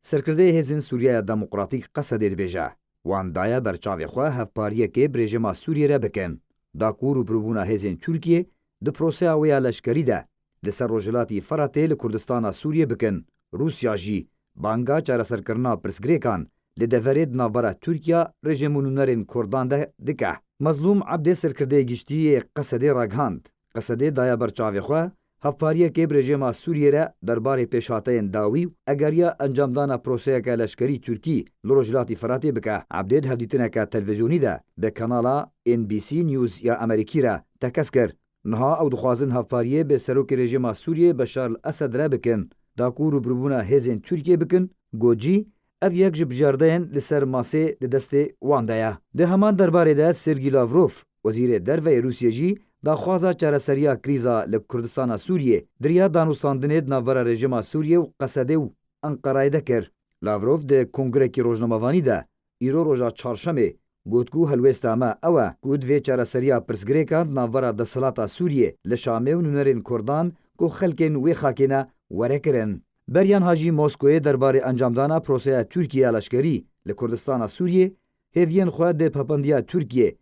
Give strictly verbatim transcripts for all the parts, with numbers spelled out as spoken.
Serkirdeyê Hêzên Sûriyeya Demokratîk Qesedê dibêje, wan daye ber çavê xwe hevpariyekê bi rejîma Sûriyê re bikin. Daku rûbirûbûna hêzên Tirkiyê di proseya wê ya leşkerî de li ser Rojhilatî Firatê li Kurdistana Sûriyê bikin. Rûsya jî banga çareserkirina pirsgirêkan li deverê di navbera Tirkiya rejîm û nûnerên Kurdan de dike. Mezlûm Ebdê, serkirdeyê giştî yê Qesedê, ragihand, Qesedê daye ber çavê xwe hevpariyekê bi rejîma Sûriyê re derbarê pêşhateyên dawî û egeriya encamdana proseyeke leşkerî Tirkî li Rojhilatî Firatê bike. Ebdê di hevdîtineke televîzyonî de bi kanala N B C News ya Amerîkî re tekez kir. Niha ew dixwazin hevpariyê bi serokê rejîma Sûriyê Beşar el Esed re bikin, da ku rûbirûbûna hêzên Tirkiyê bikin, got jî, ev yek ji bijardeyên li ser masê di destê wan de ye. Di heman derbarê de Sergî Lavrov, wezîrê derve yê Rûsiyê jî daxwaza çareseriya krîza li Kurdistana Sûriyê di riya danûstandinê di navbera rejîma Sûriyê û Qesedê û Enqerayê de kir. Lavrov di kongrekî rojnamevanî de îro roja çarşemê got ku helwêsta me ew e ku divê çareseriya pirsgirêkan di navbera desthilata Sûriyê li Şamê û nûnerên Kurdan ku xelkên wê xakê ne were kirin. Beriya niha jî Moskoyê derbarê encamdana proseya Tirkiyê ya leşkerî li Kurdistana Sûriyê hêviyên xwe di papandiya Tirkiyê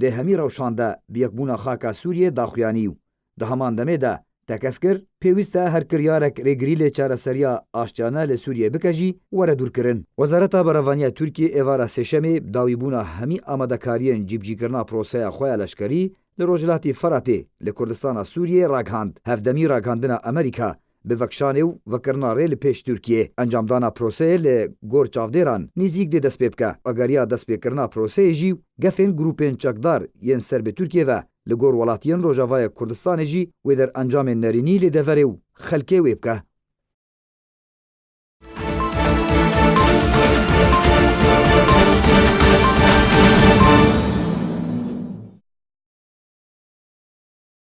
di hemî rewşan de bi yekbûna xaka Sûriyê daxuyanî û di heman demê de tekez kir, pêwîst e her kiryarek rêgirî lê çareseriya aştiyane li Sûriyê bike jî were dûrkirin. Wezareta Berevaniya Tirkiyê êvara Sêşemê bi dawîbûna hemî amadekariyên cîbicîkirina proseya xwe ya leşkerî li Rojhilatî Firatê li Kurdistana Sûriyê ragihand. Hevdemî ragihandina Amerîka bi vekişanê û vekirina rê li pêş Tirkiyê. Encamdana proseyê li gor çavdêran nêzîk dê dest pê bike. Agariya destpêkirina proseyê jî gefên grûpên çekdar yên ser bi Tirkiyê ve li gor welatiyên Rojavayê Kurdistanê jî wê der encamên nerînî li deverê û xelkê wê bike.